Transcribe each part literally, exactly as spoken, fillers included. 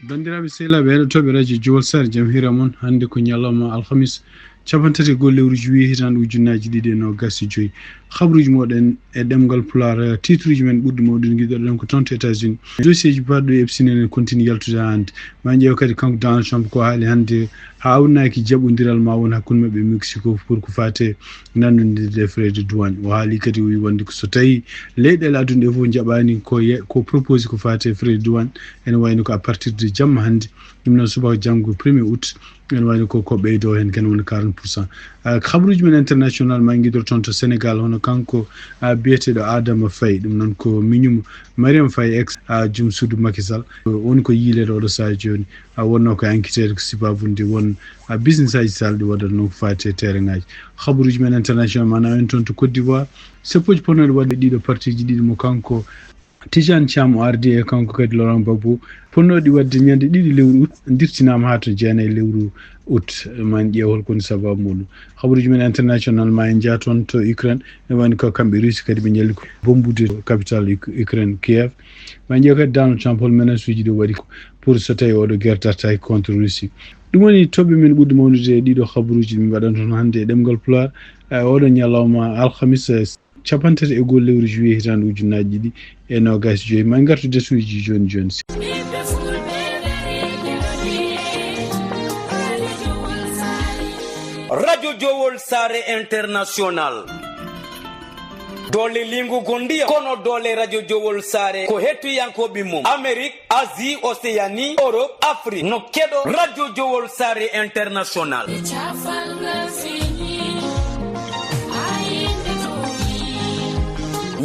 Banndiraaɓe sehilaaɓe heɗotooɓe radio Jowol Sare, jam hiira mon. Hannde ko ñalawma alhamis, capanɗe tati e go'o lewru juillet, hitaande ujunnaaji ɗiɗi e noogaas e joy. Habruuji mooɗon e ɗemngal Pulaar, titruuji men ɓurɗi mawɗude ngiɗoɗen ko toon to États-Unis. Dossier ji baɗɗo e Epstein ene continue yaltude haa hannde. Ma en ƴeew kadi kanko Donald Trump ko haali hannde, haa wonnaaki jaɓondiral ma won hakkunde maɓɓe e Mexico pour ko faati e nannondirde e frais de douane. O haali kadi, o wi wonde ko so tawi leyɗeele aduna ɗe fof njaɓaani ko ye-, ko proposé ko faati e frais de douane, ene wayno ko à partir de jamma hannde, ɗum noon subaka janngo premier août, ene wayno ko, ko ɓeydo heen, ken woni quarante pour cent. Ah, habruuji men international ma en ngiɗor toon to Sénégal, hono kanko, ah, biyeteeɗo Adama Faye, ɗum noon ko miñum Mariam Faye, ex, ah, joom suudu Macky Sall. Woni ko yiileede oɗo sahaa jooni. Ah, wonnoo ko enquêteur ko sibaabude won, ah, business aji sal ɗi waɗatnoo ko faati e terrain ŋaaji. Habruuji men international ma nawa en toon to Côte d'Ivoire. Seppooji potnooɗi waɗde ɗiɗo parti ji ɗiɗi mo kanko Tijane Thiam o ardi e kanko kadi Laurent Gbagbo, potnooɗi waɗde ñande ɗiɗi lewru août, dirtinaama haa to jeenayi lewru août. Ma en ƴeew hol ko woni sabaabu muɗum. Habruuji men international ma en njah toon to Ukraine, ene wayno ko kamɓe Russie kadi ɓe ñalli ko bombude capital Uk-, Ukraine, Kiev. Ma en ƴeew kadi Donald Trump hol menace uji ɗi o waɗi ko pour so tawi oɗo guerre dartaaki contre Russie. Ɗum woni toɓɓe men ɓurɗe mawnude e ɗiɗo habruuji ɗi min mbaɗan toon hannde e ɗemngal Pulaar, e oɗo ñalawma alhamis, e capanɗe tati e go'o lewru juillet hitaande ujunnaaji ɗiɗi e noogaas e joy. Ma en ngartu desuuji jooni jooni. Radio Jowol Sare International. Doole lingu gondiya kono doole Radio Jowol Sare ko hettuyankooɓe mum. Amérique, Asie, Océanie, Europe, Afrique. No keɗo Radio Jowol Sare International.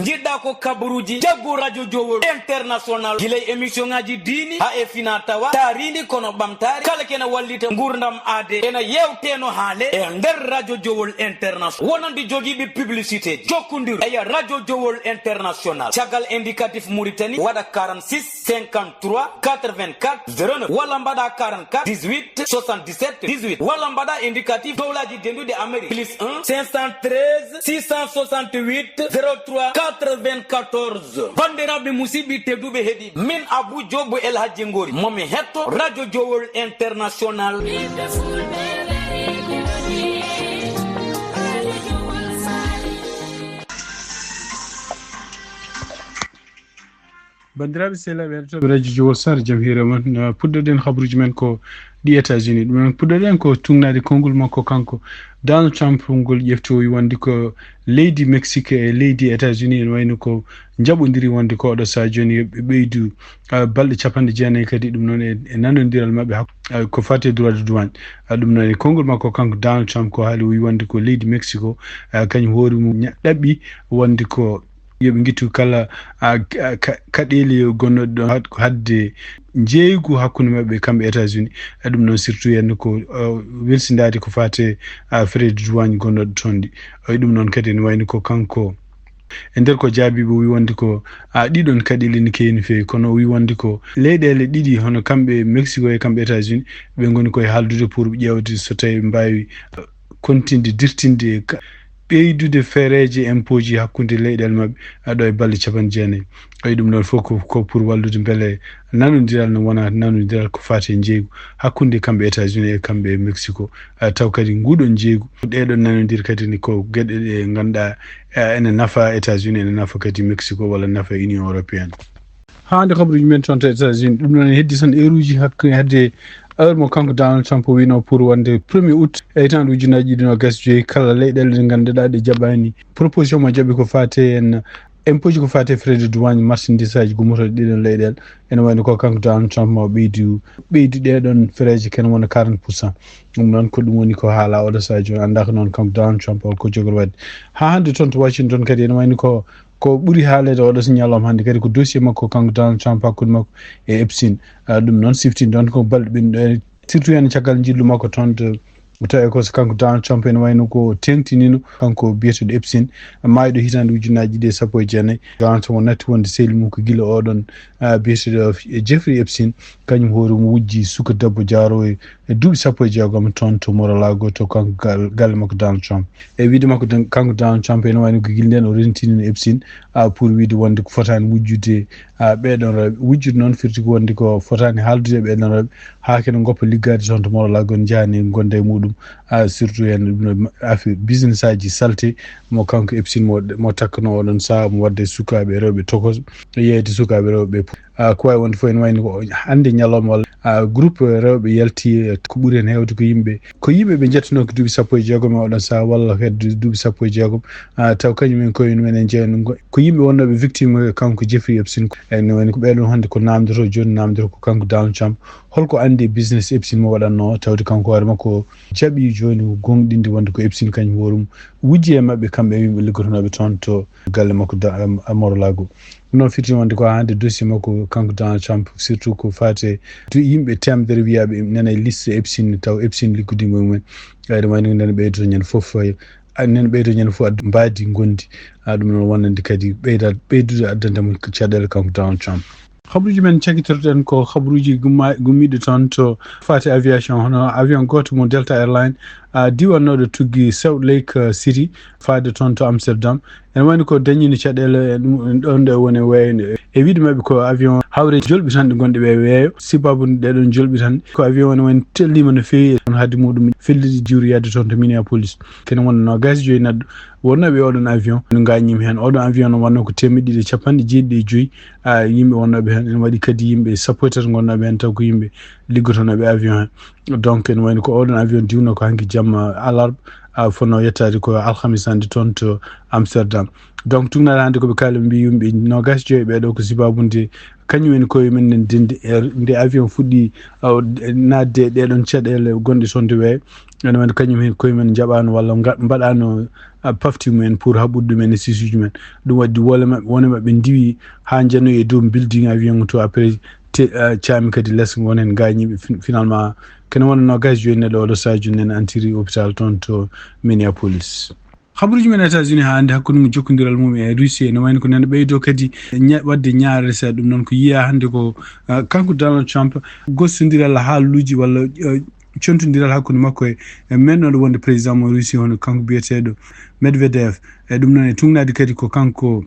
Njiɗɗa ko kabaruuji, jaggu Radio Jowol International. Gila e émission ngaji diini, haa e fina tawa, taariindi kono ɓamtaare. Kala kene wallita nguurndam aade. Ena yewteno haale e nder Radio Jowol International. Wonande jogiiɓe publicité, jokkondir e Radio Jowol International. Caggal indicatif Mauritanie, waɗa quarante-six cinquante-trois quatre-vingt-quatre zéro neuf, walla mbaɗa quarante-quatre dix-huit soixante-dix-sept dix-huit, walla mbaɗa indicatif dowlaji denduɗi Amérique, plus un cinq cent treize six cent soixante-huit zéro trois quatre-vingt-quatorze. Banndiraaɓe musidɓe tedduɓe heɗi, min Abou Diop El Hadji Ngori, momi hetto Radio Jowol International. Banndiraaɓe sehilaaɓe heɗotooɓe Radio Jowol Sare, jam hiira mon. No puɗɗoɗen habruuji men ko ɗi États-Unis. Ɗum noon puɗɗoɗen ko tuugnaade konngol makko kanko Donald Trump ngol ƴefti o wi wonde ko leydi Mexique e leydi États-Unis ene wayno ko njaɓondiri wonde ko oɗo sahaa jooni yo ɓe ɓeydu, ah, balɗe capanɗe jeenayi kadi ɗum noon e, e nanondiral maɓɓe hak-, ah, ko faati e droit de douane. Ah, ɗum noon e konngol makko kanko Donald Trump ko haali o wi wonde ko leydi Mexico, ah, kañum hoore mum ña-, ɗaɓɓi wonde ko yo ɓe ngittu kala, ah, ka-, ka-, kaɗeele gonnooɗe ɗon had-, ko haɗde njeeygu hakkunde maɓɓe kamɓe États-Unis. Ah, ɗum noon surtout henna ko, ah, welsindaade ko faati e, ah, frais de douane gonnooɗe toon ɗi. Oy, ɗum noon kadi ene wayno ko kanko e nder ko jaabii ɓe o wi wonde ko, ah, ɗiɗon kaɗeele ene keewi no feewi, kono o wi wonde ko leyɗeele ɗiɗi hono kamɓe Mexico e kamɓe États-Unis, ɓe ngoni koye haaldude pour ƴeewde so tawi ɓe mbaawi, ah, kontinde, dirtinde ka-, ɓeydude fereeje impôt ji hakkunde leyɗeele maɓɓe, ah, ɗo e balɗe capanɗe jeenayi. Oy, ɗum ɗon fof ko, ko pour wallude mbele nanondiral no wona nanondiral ko faati e njeeygu hakkunde kamɓe États-Unis e kamɓe Mexico. Ah, taw kadi nguɗon njeeygu, ɗeɗon nanondir kadi ni ko geɗe ɗe ngannduɗaa, ah, ene nafa États-Unis, ene nafa kadi Mexico walla nafa Union Européenne. Haa hannde kabaruuji men toon to États-Unis. Ɗum noon, heddi tan heure uji hakke, hedde heure mo kanko Donald Trump o wino pour wonde premier août e hitaande ujunnaaji ɗiɗi noogaas e joy, kala leyɗeele ɗe ngannduɗaa ɗe jaɓaani proposition mo jaɓi ko faati en impôt ji, ko faati e frais de douane marchandise aji gummotooɗi ɗiɗon leyɗeele. Ene wayno ko kanko Donald Trump ma o ɓeydu, ɓeydu ɗeɗon frais ji ken wona quarante pour cent. Ɗum noon ko ɗum woni ko haala oɗo sahaa jooni, anndaa ko noon kanko Donald Trump o ko jogori waɗde. Haa hannde toon to Washington kadi ene wayno ko ko ɓuri haaleede oɗo so ñalawma hannde kadi ko dossier makko kanko Donald Trump hakkunde makko e Epstein. Ah, ɗum noon sifti ɗon ko balɗe ɓen, eh, surtout heen caggal njillu makko toon to Tawi ko so kanko Donald Trump ene wayno ko teeŋtinino kanko biyeteeɗo Epstein, maayɗo hitaande ujunnaji ɗiɗi e sappo e jeenayi. Donald Trump o natti wonde sehil mum ko gila oɗon, ah, biyeteeɗo Jeffrey Epstein, kañum hoore mum wujji suka debbo jaaroowo e duuɓi sappo e jeegom toon to Mar-a-Lago to kanko gal-, galle makko Donald Trump. E wiide makko don-, kanko Donald Trump ene wayno ko gila nden o rentinino Epstein, ah, pour wiide wonde ko fotaani wujjude, ah, ɓeeɗon rewɓe. Wujjude noon firti ko wonde ko fotaani haaldude e ɓeeɗon rewɓe haa kene ngoppa liggaade toon to Mar-a-Lago, njahani gonda e muɗum, ah, surtout heen ɗum no affaire business aji salte mo kanko Epstein mo, mo takkano oɗon sahaa mo wadde sukaaɓe rewɓe tokos, yeeyde sukaaɓe rewɓe. Ah, ko wawi wonde fof ene wayno ko hannde ñalawma walla, ah, groupe rewɓe yalti, eh, ko ɓuri heen heewde ko yimɓe, ko yimɓe ɓe njettanoo ko duuɓi sappo e jeegom e oɗon sahaa walla hedde duuɓi sappo e jeegom. Ah, taw kañum en koye mum en jeeyno ko yimɓe wonnooɓe victime kanko Jeffrey Epstein. Ene wayno ko ɓeeɗon hannde ko naamndotoo jooni, naamndotoo ko kanko Donald Trump. Holko anndi e business Epstein mo waɗatnoo, tawde kanko hoore makko jaɓi jooni goongɗinde wonde ko Epstein kañum hoore mum wujji e maɓɓe, kamɓe e yimɓe liggotonooɓe toon to galle makko da-, am-, Mar-a-Lago. Ɗum noon firti wonde ko hannde dossier makko kanko Donald Trump, surtout ko faati e du-, yimɓe teemedere wiyaaɓe nana e liste Epstein, taw Epstein liggodiima e mumen. Ɓayde mayde nana ɓeydo ñande fof, ay, nana ɓeydo ñande fof addu mbaadi ngondi. Ah, ɗum noon wonande kadi ɓeyda-, ɓeydude addande mo caɗeele kanko Donald Trump. Habaruuji men cakkitorɗen ko habaruuji gumma-, gummiiɗi toon to faati aviation, hono avion gooto mo Delta Airline, ah, diwannooɗo tuggi Salt Lake, ah, City, faade toon to Amsterdam. Ene wayno ko dañiino caɗeele e ɗum, ɗoon ɗo woni wayde. E wiide maɓɓe ko avion hawre jolɓitanɗe gonɗe ɓe weeyo. Sibabu ɗeɗon jolɓitanɗe ko avion ene wayno telliima no feewi, on haade muɗum felliti jiwri yahde toon to Minneapolis. Kene wona noogaas e joyi neɗɗo wonnooɓe oɗon avion no ngaañiima heen. Oɗon avion no wonnoo ko teemedde ɗiɗi e capanɗe jeeɗiɗi e joyi, ah, yimɓe wonnooɓe heen. Ene waɗi kadi yimɓe sappo e tati gonnooɓe heen, taw ko yimɓe liggotonooɓe avion heen. Donc, ene wayno ko oɗon avion diwno ko hanki jamma alarba, ah, fotnoo yettaade ko alhamis hannde toon to Amsterdam. Donc, tuugnaade hannde ko ɓe kaali, ɓe mbii yimɓe noogaas e joyi ɓeeɗo ko sibabude kañum en koye men nden nde, nde avion fuɗɗi, ah, naatde e ɗeɗon caɗeele gonɗe toon to weeyo. Ene wayno kañum heen koye men njaɓaano walla nga-, mbaɗaano, ah, pafti mumen pour haɓude ɗumen e sisuuji men. Ɗum waɗi wole maɓɓe, wone maɓɓe ndiwi haa njanoyi e dow building avion to, après te, ah, caami kadi les, won heen gaañiiɓe. Fin-, finalement, kene wona noogaas e joyi neɗɗo oɗo sahaa jooni nana antiri hôpital toon to Minneapolis. Habaruuji men États-Unis haa hannde hakkunde mum jokkondiral mum e Russie, ene wayno ko nana ɓeydo kadi ña-, waɗde ñaarere seeɗa. Ɗum noon ko yiyaa hannde ko, ah, kanko Donald Trump gostondiral haaluuji walla, ah, contondiral hakkunde makko e, e mennoɗo wonde président mo Russie, hono kanko biyeteeɗo Medvedev. E ɗum noon e tuugnaade kadi ko kanko,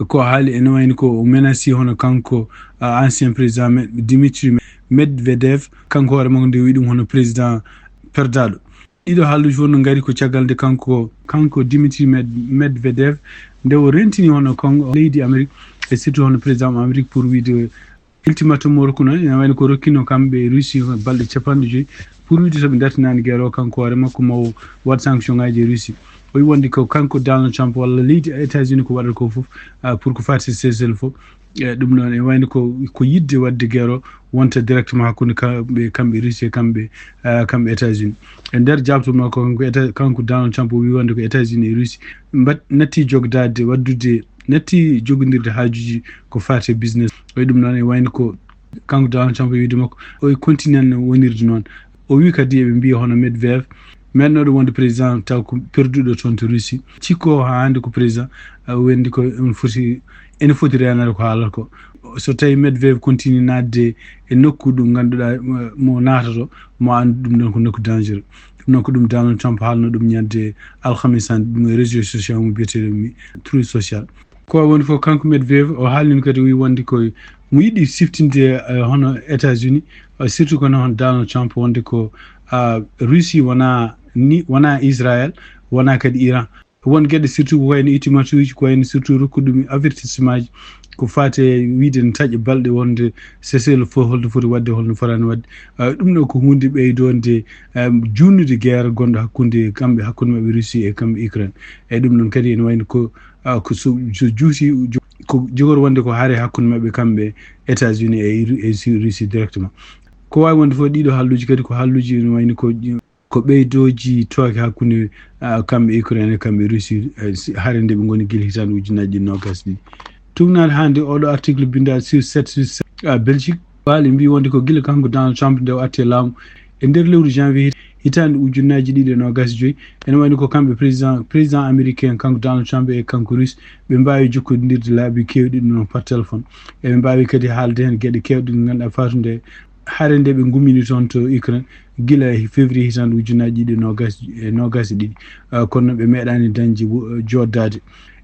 ko haali ene wayno ko o menasi hono kanko, ah, ancien président Me-, Dmitry Medvedev, kanko hoore makko nde wi ɗum hono président perdaaɗo. Ɗiɗo haaluuji fof no ngari ko caggal nde kanko, kanko Dimitri Med-, Medvedev, nde o rentini hono kanko leydi Amérique, e surtout hono président mo Amérique pour wiide ultimatum o rokkuno, ene wayno ko rokkino kamɓe e Russie balɗe capanɗe joyi, pour wiide so ɓe dartinaani guerre o, kanko hoore makko ma o waɗ sanction ŋaaji e Russie. O wi wonde ko kanko Donald Trump walla leydi États-Unis ko waɗata ko fof, ah, pour ko faati cessez-le-feu. E ɗum noon, e wayno ko, ko yiɗde waɗde guerre o wonta directement hakkunde kamɓe, kamɓe Russie, kamɓe, ah, kamɓe États-Unis. E nder jaabto makko, kanko Éta-, kanko Donald Trump o wi wonde ko États-Unis e Russie mbaɗ-, natti jogdaade, waɗdude, natti jogondirde haajuuji ko faati e business. E ɗum noon, e wayno ko kanko Donald Trump e wiide makko, o e continue wonirde noon. O wi kadi eɓe mbiya hono Medvedev, mennoɗo wonde président taw ko perduɗo toon to Russie. Cikko haa hannde ko président, ah, wendi ko on foti, ene foti reenade ko haalata ko. So tawi Medvedev continue naatde e nokku ɗum ngannduɗaa, eh, mo naatoto, mo anndu ɗum ɗon ko nokku dangereux. Ɗum noon ko ɗum Donald Trump haalno ɗum ñande alhamis hannde, ɗum e réseau social mo biyeteeɗo mi Truth Social. Ko woni fof, kanko Medvedev o haalino kadi, o wi wonde ko mo yiɗi siftinde, eh, hono États-Unis, eh, surtout kono hono Donald Trump, wonde ko, ah, Russie wona ni, wona Israël, wona kadi Iran. Won geɗe surtout ko wayno ultimatumji, ko wayno surtout rokkude ɗum avertissement ji, ko faati e wiide ne taƴa balɗe wonde cessez-le-feu holno foti waɗde, holno fotaani waɗde. Ah, ɗum ɗo ko huunde ɓeydonde, ah, juutnude guerre gonɗo hakkunde kamɓe, hakkunde maɓɓe Russie e kamɓe Ukraine. Eyyi, ɗum ɗon kadi ene wayno ko, ah, ko so, so juuti, jo-, ko jogori wonde ko hare hakkunde maɓɓe kamɓe États-Unis e Ru-, e si-, Russie directement. Ko waawi wonde fof, ɗiɗo haalluuji kadi ko haalluuji ene wayno ko, ko ɓeydooji tooke hakkunde, ah, kamɓe Ukraine e kamɓe Russie, eh, si-, hare nde ɓe ngoni gila hitaande ujunnaji ɗiɗi noogas ɗiɗi. Tuugnaade hannde oɗo article binnda sur sept sur sept, ah, Belgique, faali mbi wonde ko gila kanko Donald Trump nde o arti e laamu e nder lewru janvier, hitaande ujunnaaji ɗiɗi e noogaas e joyi. Ene wayno ko kamɓe président, président américain, kanko Donald Trump e kanko Russe, ɓe mbaawi jokkondirde laabi keewɗi ɗum noon par téléphone. Eɓe mbaawi kadi haalde heen geɗe keewɗe ɗe ngannduɗaa fatunde hare nde ɓe ngummini toon to Ukraine gila e février hitaande ujunnaaji ɗiɗi e noogaas, e noogaas e ɗiɗi. Ah, kono ɓe meeɗaani dañde wo-, jooɗdaade.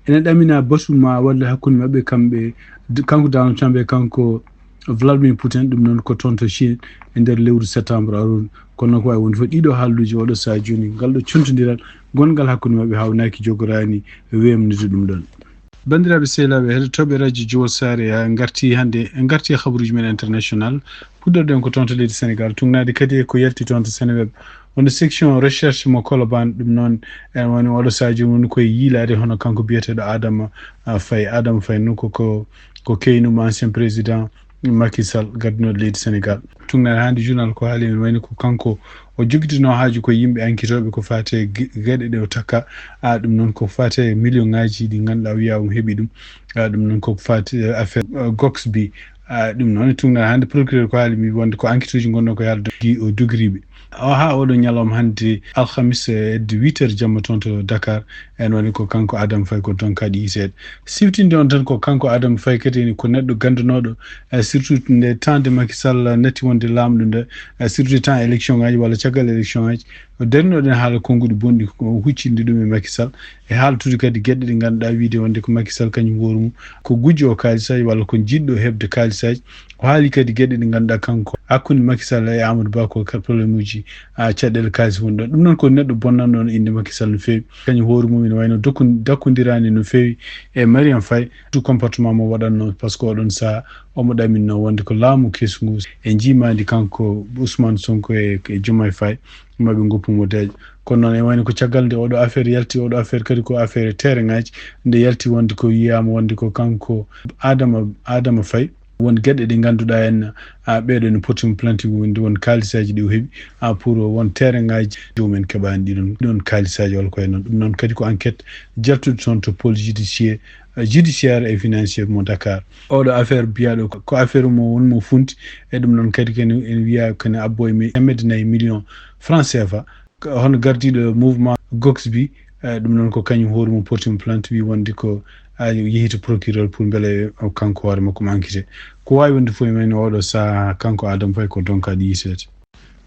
Ene ɗamina batu ma waɗde hakkunde maɓɓe kamɓe, d-, kanko Donald Trump e kanko Vladimir Putin, ɗum noon ko toon to Chine e nder lewru septembre aroru. Kono noon ko waawi wonde fof ɗiɗo haalduuji oɗo sahaa jooni, ngal ɗo contondiral gonngal hakkunde maɓɓe haawnaaki jogoraani weemnude ɗum ɗoon. Banndiraaɓe sehilaaɓe heɗotooɓe radio Jowol Saare, en ngarti hannde, en ngarti e habaruuji men international. Puɗɗorɗen ko toon to leydi Sénégal, tugnaade kadi e ko yalti toon to Seneweb. Wonde section recherche mo Colobane, ɗum noon, en woni oɗo sahaa jooni woni koye yiilaade hono kanko biyeteeɗo Adama, ah, Faye. Adama Faye noon ko, ko, ko keynuɗo ancien président Macky Sall, gadduɗo leydi Sénégal. Tugnaade hannde journal ko haali men wayno ko kanko o jogitino haaju ko yimɓe enquêtooɓe ko faati e ge-, geɗe ɗe o takka. Ah, ɗum noon ko faati e million ŋaaji ɗi ngannduɗaa o wiya o heɓi ɗum. Ah, ɗum noon ko faati e affaire, ah, Gox bi. Ah, ɗum noon e tugnaade hannde procureur ko haali mi wonde ko enquête uji ngonno ko yalda gi o dogiriɓe. O haa oɗo ñalawma hannde alhamis e hedde huit heures jamma toon to Dakar. En woni ko kanko Adama Faye ko donkaɗi yiiteede. Siftinde on tan ko kanko Adama Faye kadi ko neɗɗo gandunooɗo, eh, surtout nde temps de Macky Sall natti wonde laamɗo nde, eh, surtout temps élection ngaji walla caggal élection ngaji. O darinoɗen haala konnguɗi bonɗi ko huccinde ɗum e Macky Sall. E haaltude kadi geɗe ɗe ngannduɗaa wiide wonde ko Macky Sall kañum hoore mum ko gujjo o kaalisaji walla ko jiɗɗo heɓde kaalisaji. O haali kadi geɗe ɗe ngannduɗaa kanko hakkunde Macky Sall e Amadou Ba ko ka-, problème uji, ah, caɗeele kaalis woni ɗon. Ɗum noon ko neɗɗo bonnanɗo on innde Macky Sall no feewi. Kañum hoore mum ene wayno dokku-, dakkondirani no feewi e Mariam Faye, tout comportement mo waɗanno, par ce que oɗon saha omo ɗaminno wonde ko laamu kesu ngu e njiimaandi kanko Ousmane Sonko e, e Diomaye Faye, maɓe ngoppu mo deeƴa. Kono noon e wayno ko caggal nde oɗo affaire yalti, oɗo affaire kadi ko affaire terrain ngaji, nde yalti wonde ko yiyaama wonde ko kanko Adama, Adama Faye. Won geɗe ɗe ngannduɗaa en, a, ɓeeɗo ne poti mo plainte wonde won kaalisaaji ɗi o heɓi, a, pour won terrain ngaji joomum en keɓaani ɗi ɗon, ɗi ɗon kaalisaaji walla ko e noon. Ɗum noon kadi ko enquête jaltuɗo toon to pôle judiciaire, judiciaire et financier mo Dakar. Oɗo affaire biyaɗo ko, ko affaire mo won mo funti, e ɗum noon kadi kene ene wiya kene abbo e mi-, teemedde nayi million francs C F A. Ko hono gardiiɗo mouvement Gox bi, eh, ɗum noon ko kañum hoore mum porti mo plainte, wi wonde ko, ah, yehi to procureur pour mbele o kanko hoore makko mo enquête. Ko waawi wonde fof e men oɗo saha kanko Adama Faye ko donkaɗi yiiteede.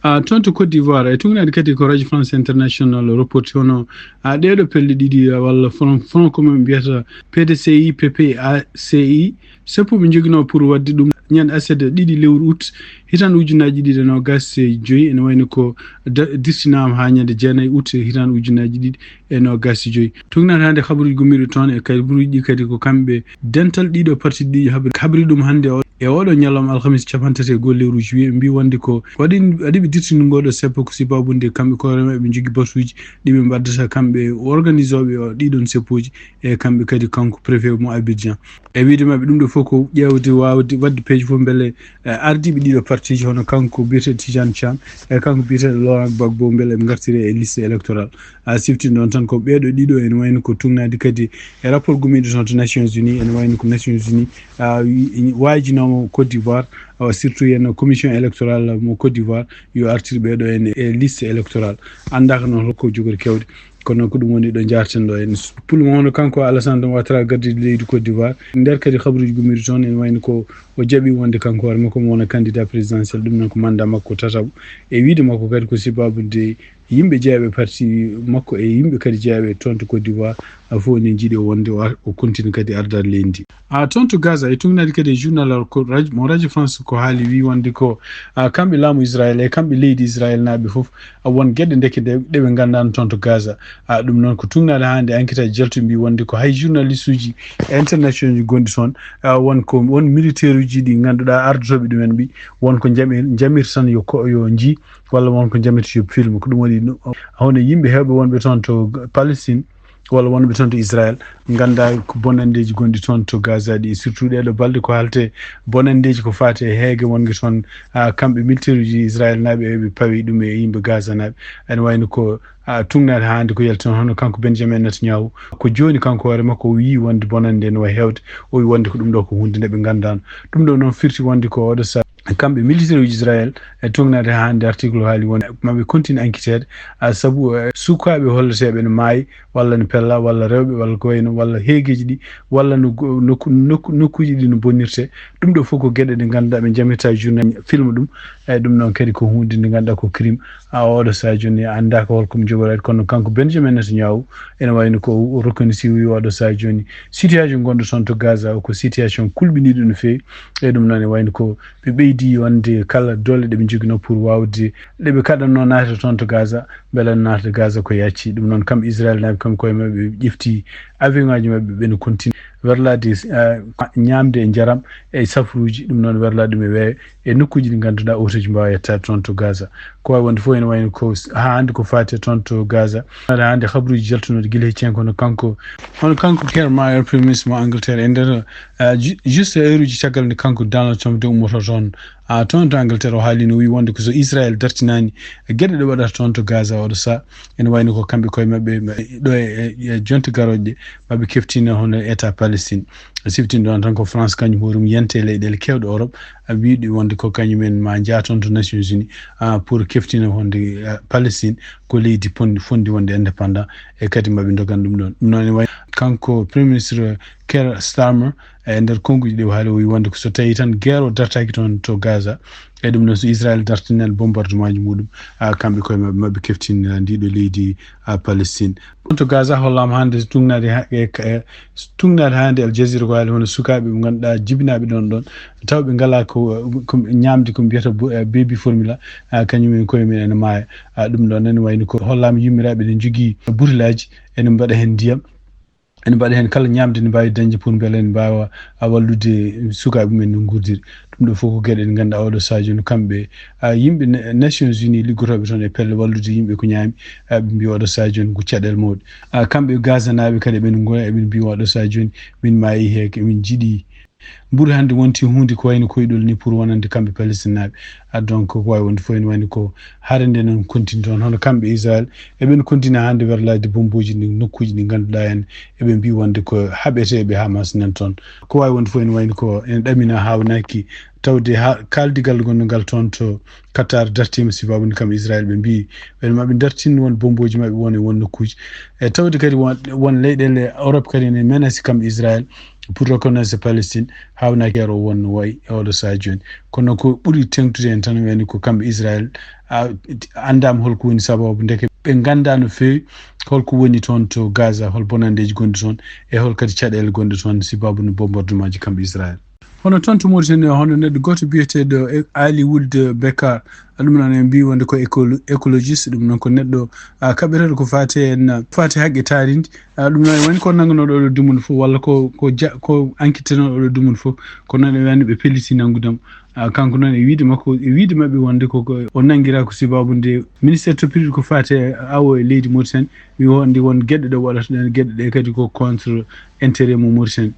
Ah, toon to Côte d'Ivoire, e tugnaade kadi ko Radio France International reporti hono, ah, ɗeeɗo pelle ɗiɗi, ah, walla Front, Front Commun mbiyata P D C I, P P A C I, sappo ɓe njoginoo pour waɗde ɗum ñande aset ɗiɗi lewru août, hitaande ujunnaaji ɗiɗi e noogaas e joyi, ene wayno ko da-, dirtinaama haa ñande jeenayi août, hitaande ujunnaaji ɗiɗi e noogaas e joyi. Tugnaade hannde habaruuji gummiiɗo toon e kabaruuji ɗi kadi ko kamɓe dental ɗiɗo parti ɗi habri, habri ɗum hannde o, e oɗo ñalawma alhamis capanɗe tati e goho lewru juillet, mbi wonde ko waɗi, waɗi ɓe dirtinde ngooɗo seppo ko sababu nde kamɓe koore maɓɓe ɓe njogii batuuji ɗi ɓe mbaddata kamɓe organisooɓe o ɗiɗon seppoji e kamɓe kadi kanko préfet mo Abidjan. E wiyde maɓɓe ɗum ɗo fof ko ƴeewde, waawde waɗde peeje fof mbele, eh, ardiiɓe ɗiɗo partiji hono kanko biyeteeɗo Tidiane Thiam e kanko biyeteeɗo Laurent Gbagbo mbele ɓe ngartire e liste électorale. A siftinde on tan ko ɓeeɗo ɗiɗo ene wayno ko tugnaade kadi e rapport gummiiɗo toon to Nations Unies, ene wayno ko Nations Unies, a, wi-, waajinooma Côte d'Ivoire, awa surtout yen commission électorale mo Côte d'Ivoire yo artir ɓeeɗo en e liste électorale. Anndaaka noon holko jogori kewde. Kono noon ko ɗum woni ɗo njaarten ɗo en. Pour le moment, hono kanko Alassane Ouattara, gardiiɗo leydi Côte d'Ivoire, nder kadi habaruuji gummiiɗi toon, ene wayno ko o jaɓi wonde kanko hoore makko mo wona candidat présidentiel, ɗum noon ko mandat makko tataɓo. E wiyde makko kadi ko sababude yimɓe jeeyaɓe parti makko e yimɓe kadi jeeyaɓe toon to Côte d'Ivoire, a, fof ne njiɗi o wonde o ar-, o continue kadi ardaade leydi ndi. A, toon to Gaza, e tugnaade kadi e journal ko radio, mo Radio France ko haali wi wonde ko, a, kamɓe laamu Israël e kamɓe leydi Israël naaɓe fof, a, won geɗe ndeke ɗe, ɗe ɓe nganndaano toon to Gaza. A, ɗum noon ko tugnaade hannde enquête aji jaltuɗi mbi wonde ko hay journaliste uji international uji gonɗi toon, a, won ko, won militaire uji ɗi ngannduɗaa ardotooɓe ɗumen mbi won ko njami-, njamirta tan yo ko, yo njii, walla won ko njamirta yo film. Ko ɗum waɗi no, hono yimɓe heewɓe wonɓe toon to Palestine, walla wonɓe toon to Israël, ngannda ko bonanndeeji gonɗi toon to Gaza ɗi, surtout ɗeeɗo balɗe ko haalte bonanndeeji ko faati e heege wonɓe toon, a, kamɓe militaire uji Israël naaɓe e ɓe pawi ɗum e yimɓe Gaza naaɓe. Ene wayno ko, a, tugnaade haa hannde ko yalti toon, hono kanko Benjamin Netanyahu, ko jooni kanko hoore makko o wii wonde bonannde no wayi heewde, o wii wonde ko ɗum ɗo ko huunde nde ɓe nganndaano. Ɗum ɗo noon firti wonde ko oɗo sa- kamɓe militaire uji Israël, e tugnaade haa hannde article haali won maɓe continue enquêteede, a sabu, eh, sukaaɓe holleteeɓe ne maayi, walla ne pella, walla rewɓe, walla ko wayno, walla heegeeji ɗi, walla no go-, nokku, nokku, nokkuuji ɗi no bonnirte. Ɗum ɗo fof ko geɗe ɗe ngannduɗaa ɓe njamirta journée film ɗum. Eyi, ɗum noon kadi ko huunde nde ngannduɗaa ko crime. A oɗo sahaa jooni anndaaka hol ko jogoraade, kono kanko Benjamin Netanyahu ene wayno ko o reconnaît si wi oɗo sahaa jooni situation gonɗo toon to Gaza o ko situation kulɓiniiɗo no feewi. E ɗum noon e wayno ko ɓe ɓeydi wonde kala doole ɗe ɓe njoginoo pour waawde ɗe ɓe kaɗatnoo naatde toon to Gaza, mbele naatde Gaza ko yacci. Ɗum noon kamɓe Israel naaɓe kamɓe koye maɓɓe ɓe ƴefti avion ngaji maɓɓe ɓe no continue werlaade, eh, ñaamde e njaram e safruuji. Ɗum noon werlaade ɗum e weeyo e nokkuuji ɗi ngannduɗaa otoji mbaawa yettaade toon to Gaza. Ko waawi wonde fof ene wayno ko s-, haa hannde ko faati toon to Gaza. Aɗa hannde habruuji jaltunooɗi gila heccen kono kanko, hono kanko Keir Maher, Premier Ministre mo Angleterre, e nder, ah, ju-, juste heure uji caggal nde kanko Donald Trump de ummoto toon, ah, toon to Angleterre, o haali no wi wonde ko so Israel dartinaani geɗe ɗe waɗata toon to Gaza oɗo sahaa, ene wayno ko kamɓe koye maɓɓe, ɓe, ɗo e, e, e jonte garooje maɓe keftina hono État Palestine. Siftin ɗon tan ko France kañum hoore mum yante e leyɗeele keewɗe Europe, a wiɗi wonde ko kañumen ma njaha toon to Nations Unies, ah, pour keftina wonde, ah, Palestine ko leydi pon-, fondi wonde indépendant, e kadi maɓe ndogan ɗum ɗon. Ɗum noon ene wayi kanko Premier Ministre Keir Starmer, e nder konnguuji ɗi o haali, o wi wonde ko so tawi tan guerre o dartaaki toon to Gaza, e ɗum noon so Israel dartinani bombardement ji muɗum, ah, kamɓe koye maɓɓe, maɓe keftinira ndiɗo leydi, ah, Palestine. Ɗum to Gaza hollaama hannde tugnaade ha-, e, e, tugnaade hannde Al Jazeera ko haali hono sukaaɓe ɓe ngannduɗaa jibinaaɓe ɗon ɗon, taw ɓe ngalaa ko, ko ñaamde ko mbiyata bo-, eh, baby formula, ah, kañum en koye mum ene maaya. Ah, ɗum ɗon ene wayno ko hollaama yummiraaɓe ene njogii butelaaji, ene mbaɗa heen ndiyam, ene mbaɗa heen kala ñaamde nde mbaawi dañde pour mbele ene mbaawa, ah, wallude sukaaɓe mumen no nguurdiri. Ɗum ɗo fof ko geɗe ɗe ngannduɗaa oɗo sahaa jooni kamɓe, ah, yimɓe ne-, Nations Unies liggotooɓe toon e pelle wallude yimɓe ko ñaami, ah, ɓe mbiya oɗo sahaa jooni ko caɗeele mawɗe. Ah, kamɓe Gaza naaɓe kadi eɓe ngona, eɓe mbiya oɗo sahaa jooni min maayi he, min njiɗi. Mburu hannde wonti huunde ko wayno koyɗol ni pour wonande kamɓe Palestine naaɓe. Ah, donc ko waawi wonde fof ene wayno ko hare nde noon continue toon. Hono kamɓe Israel eɓen continue hannde werlaade bombooji ɗi nokkuuji ɗi ngannduɗaa en eɓe mbiya wonde ko haɓeteeɓe Hamas nan toon. Ko waawi wonde fof ene wayno ko ene ɗamina haawnaaki tawde ha kaaldigal gonngal toon to Qatar dartiima sibabu nde kamɓe Israel ɓe mbiyi ɓen maɓe dartin won bombooji maɓɓe won e won nokkuuji. E tawde kadi won, won leyɗeele Europe kadi ne menasi kamɓe Israel pour reconnaître Palestine, haawnaaki guerre o won no wayi e oɗo sahaa jooni. Kono ko ɓuri teŋtude en tan woni ko kamɓe Israel, a, anndaama holko woni sababu ndeke ɓe nganndaa no feewi holko woni toon to Gaza, hol bonanndeeji gonɗi toon e hol kadi caɗeele gonɗe toon sibabu no bombardement ji kamɓe Israel. Hono toon to Mauritanie, hono neɗɗo gooto biyeteeɗo e-, Ali Wuld Bekar, ɗum noon en mbii wonde ko écolo-, écologiste, ɗum noon ko neɗɗo, a, kaɓeteeɗo ko faati en, faati haqqe taarindi. A, ɗum noon woni ko nannganooɗo oɗo dumunde fof, walla ko, ko ja-, ko enquêtenooɗo oɗo dumunde fof, kono noon ɓe wiyani ɓe pelliti nanngude mo. A, kanko noon e wiyde makko, e wiyde maɓɓe wonde ko, ko o nanngiraa ko sibabu nde ministère toppitiiɗo ko faati e awo e leydi Mauritanie, wi wonde won geɗe ɗe waɗata ɗen, geɗe ɗe kadi ko contre intérêt mo Mauritanie.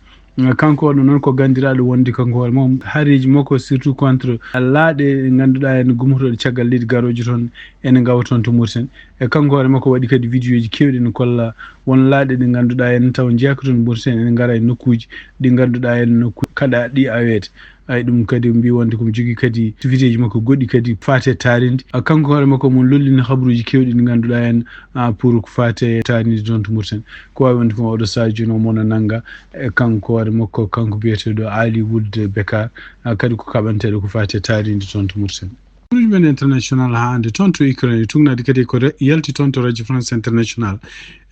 Kanko oɗo noon ko ganndiraaɗo wonde kanko hoore mum hareeji makko surtout contre laaɗe ɗe ngannduɗaa en gummotooɗe caggal leydi garooji toon ene ngawa toon to Mauritanie. E kanko hoore makko waɗi kadi vidéo ji keewɗi ene kolla won laaɗe ɗe ngannduɗaa en taw njeeyaka toon Mauritanie ene ngara e nokkuuji ɗi ngannduɗaa en nokku kaɗa ɗi aweede. Ay, ɗum kadi mbi wonde ko mi jogii kadi activité ji makko goɗɗi kadi faati e taarindi. A, kanko hoore makko mo lollini habruuji keewɗi ɗi ngannduɗaa en, a, pour ko faati e taarindi toon to Mauritanie. Ko waawi wonde fof oɗo sahaa jooni o mona nannga e kanko hoore makko, kanko biyeteeɗo Ali Wuld Bekar, a, kadi ko kaɓanteeɗo ko faati e taarindi toon to Mauritanie. Ɗum men international haa hannde toon to Ukraine, e tugnaade kadi ko re-, yalti toon to Radio France International.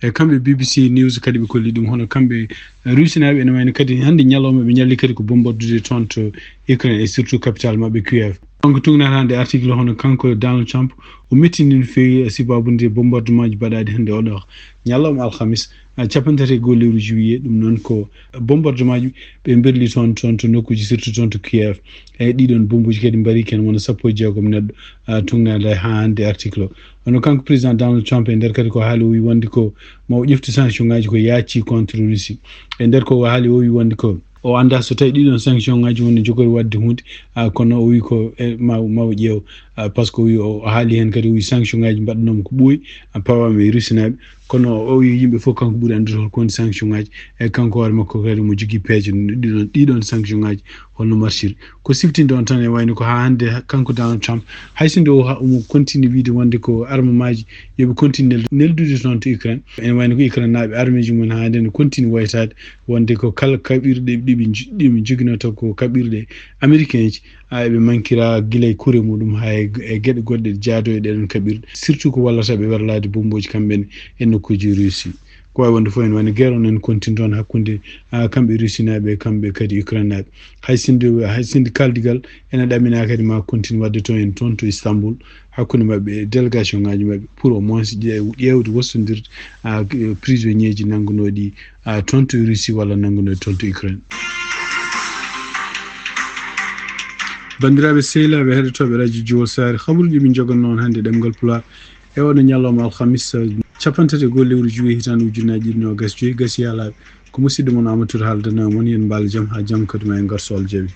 E kamɓe B B C News kadi ɓe kolli ɗum, hono kamɓe Rusinaaɓe ene wayno kadi hannde ñalawma ɓe ñalli kadi ko bombardude toon to Ukraine e surtout capital maɓɓe Kiev. Donc tugnaade hannde article hono kanko Donald Trump o mettini no feewi e sibabu nde bombardement ji baɗaɗi hannde oɗo ñalawma alhamis, a, capanɗe tati e goho lewru juillet, ɗum noon ko bombardement ji ɓe mberli toon, toon to nokkuuji surtout toon to Kiev. E ɗiɗon bombuji kadi mbari ken wona sappo e jeegom neɗɗo, a, tugnaade haa hannde article o. Kono kanko président Donald Trump e nder kadi ko haali o wi wonde ko ma o ƴeftu sanction ngaji ko yaaci contre Russie. E nder ko o haali o wi wonde ko o annda so tawi ɗiɗon sanction ngaji woni jogori wadde hunde, a, kono o wi ko e ma, ma o ƴeew, a, par ce que o wi o haali hen kadi o wi sanction ngaji mbaɗanoma ko ɓooyi, a, pawama e Russie naaɓe. Kono o wi yimɓe fof kanko ɓuri anndude hol ko woni sanction ngaji, e kanko hoore makko kadi mo jogii peeje ɗiɗon, ɗiɗon sanction ngaji holno marchiri. Ko siftinde on tan, e wayno ko haa hannde kanko Donald Trump, hay so nde o ha-, omo continue wiide wonde ko armement ji yoɓe continue nel-, neldude toon to Ukraine. Ene wayno ko Ukraine naaɓe armée ji mum haa hannde ne continue woytaade wonde ko kala kaɓirɗe ɗiɓe nj-, ɗiɓe njoginoo taw ko kaɓirɗe américain ji, a, eɓe mankira gila e kure muɗum haa e, e geɗe goɗɗe jaado e ɗeɗon kaɓirɗe, surtout ko wallata ɓe werlaade bombooji kamɓe ne e nokkuuji Russie. Ko wawi wonde fof en wani guerre on en continue toon hakkunde, a, kamɓe Russie naaɓe e kamɓe kadi Ukraine naaɓe. Hay sinde, hay sinde kaldigal ene ɗamina kadi ma continue wadde toon en toon to Istanbul hakkunde maɓɓe e délégation ngaji maɓɓe pour au moins ƴeew-, ƴeewde wostondirde, a, prisonnier ji nanngunooɗi, a, toon to Russie walla nanngunooɗi toon to Ukraine. Banndiraaɓe sehilaaɓe heɗotooɓe radio Jiwol Saare, habaruuji min njogannoo on hannde ɗemngal Pulaar e oɗo ñalawma alhamis, capanɗe tati e goho lewru juillet hitaande ujunnaaji ɗiɗi noogas joyi. Gasi yaalaaɓe, ko musidɗo mon Amadou Touré haaldanoo e mon, yen mbaal jam haa jam kadi ma en ngartu so Allah jaɓi.